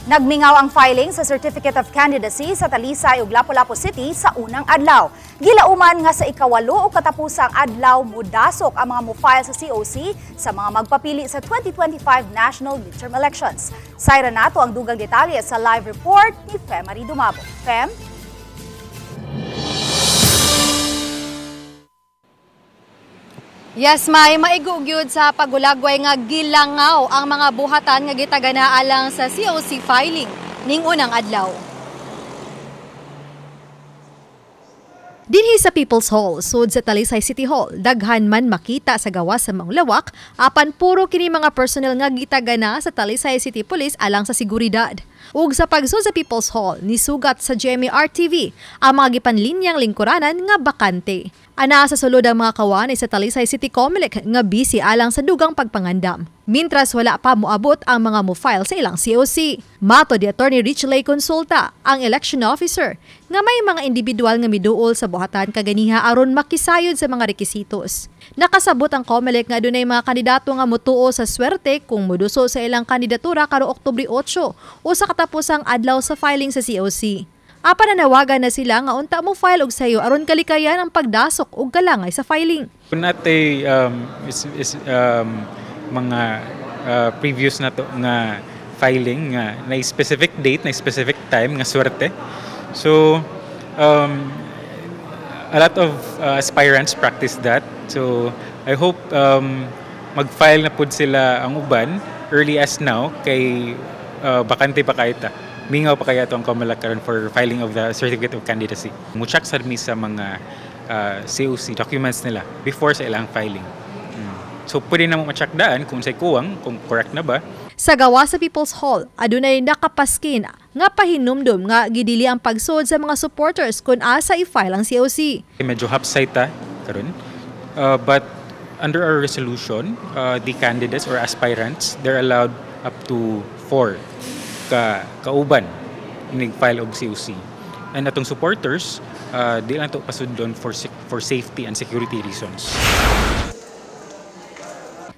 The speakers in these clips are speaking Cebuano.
Nagmingaw ang filing sa Certificate of Candidacy sa Talisay ug Lapu-Lapu City sa unang adlaw. Gilauman nga sa ikawalo o katapusang adlaw mudasok ang mga mo-file sa COC sa mga magpapili sa 2025 National Midterm Elections. Sayra nato ang dugang detalye sa live report ni Femary Dumabo. Fem? Yes, may maigo gyud sa pagulagway nga gilangaw ang mga buhatan nga gitagana alang sa COC filing ning unang adlaw. Dinhi sa People's Hall, sud sa Talisay City Hall, daghan man makita sa gawas sa mga lawak, apan puro kini mga personnel nga gitagana sa Talisay City Police alang sa seguridad. Ug sa pagsud sa People's Hall, nisugat sa GMA RTV ang mga gipanlinyang lingkuranan nga bakante. Ana sa sulod ang mga kawan sa Talisay City Comelec nga busy alang sa dugang pagpangandam. Mintras wala pa moabot ang mga mo-file sa ilang COC. Mato di Attorney Rich Lay Consulta, ang election officer, nga may mga individual nga miduol sa buhatan kaganiha aron makisayod sa mga rekisitos. Nakasabot ang Comelec nga adunay mga kandidato nga motuo sa swerte kung moduso sa ilang kandidatura karong Oktubre 8 o sa katapusang adlaw sa filing sa COC. Apan nanawagan na sila nga unta mo file og sayo aron kalikayan ang pagdasok og kalangay sa filing. Not a mga previous na to nga filing nga na specific date, na specific time nga swerte. So a lot of aspirants practice that. So I hope mag-file na pud sila ang uban early as now kay bakante pa kaayo ta. Mingaw pa kaya itong Comelec karon for filing of the Certificate of Candidacy. Mucheck sad mi sa mga COC documents nila before sa ilang filing. So pwede na mo ma-check daan kung say kuwang, kung correct na ba. Sa gawa sa People's Hall, adunay nakapaskin nga pahinumdum nga gidili ang pagsud sa mga supporters kung asa i-file ang COC. Medyo hapsay ta karon. But under our resolution, the candidates or aspirants, they're allowed up to 4 kauban inig-file og COC. And atong supporters, di lang to pasudlon for safety and security reasons.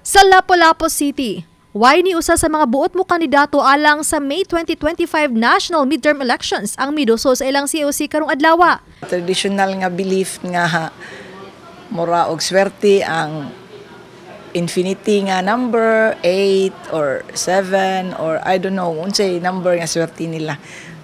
Sa Lapu-Lapu City, way ni usa sa mga buot mo kandidato alang sa May 2025 National Midterm Elections ang miduso sa ilang COC karong adlaw. Traditional nga belief nga mura og swerte ang infinity nga number 8 or 7 or I don't know unsay number nga swerte nila.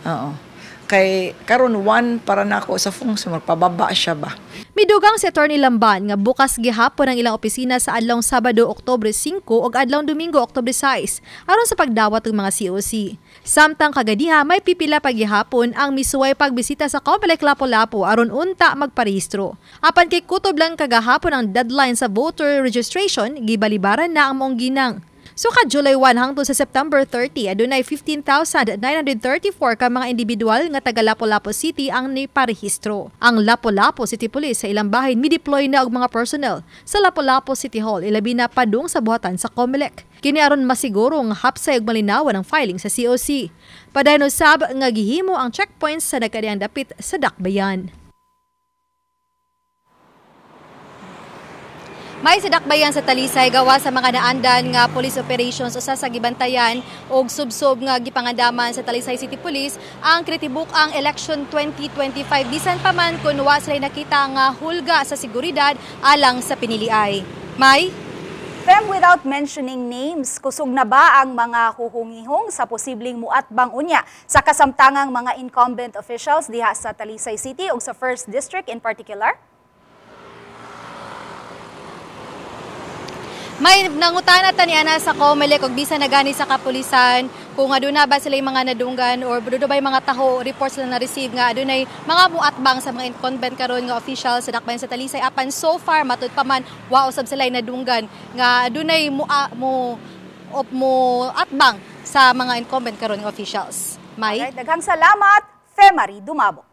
Oo. Kay karon 1 para nako sa fungso magpababa siya ba. Midugang si Attorney Lamban nga bukas gihapon ang ilang opisina sa adlawng Sabado Oktubre 5 ug adlawng Domingo Oktubre 6 aron sa pagdawat og mga COC. Samtang kaganiha may pipila pa gihapon ang misuway pagbisita sa Comelec Lapu-Lapu aron unta magparehistro. Apan kay kutob lang kagahapon ang deadline sa voter registration, gibalibaran na ang maong ginang. So ka July 1 hangtod sa September 30, adunay 15,934 ka mga individual nga taga Lapu-Lapu City ang niparehistro. Ang Lapu-Lapu City Police sa ilang bahin mideploy na og mga personnel sa Lapu-Lapu City Hall, ilabi na padung sa buhatan sa Comelec. Kini aron masiguro nga hapsay ug malinawan ang filing sa COC. Padayon usab nga gihimo ang checkpoints sa nagkadiang dapit sa Dakbayan. May sidakbayan sa Talisay gawa sa mga naandan nga police operations usa sa gibantayan og subsob nga gipangandaman sa Talisay City Police ang kritibuk ang election 2025 bisan pa man kun wa sila nakita nga hulga sa seguridad alang sa piniliay. May Fem, without mentioning names, kusog na ba ang mga huhungihong sa posibleng muatbang unya sa kasamtangang mga incumbent officials diha sa Talisay City ug sa 1st District in particular? May nangutana ta ni ana sa Comelec og bisan na gani sa kapulisan kung aduna ba sila mga nadunggan or aduna ba mga taho reports na na-receive nga adunay mga muatbang sa mga incumbent karon nga officials sa Dakbayan sa Talisay, apan so far matud pa man wa usab sila nadunggan nga adunay mo atbang sa mga incumbent karon nga officials. May Alright, daghang salamat, Femary Dumabo.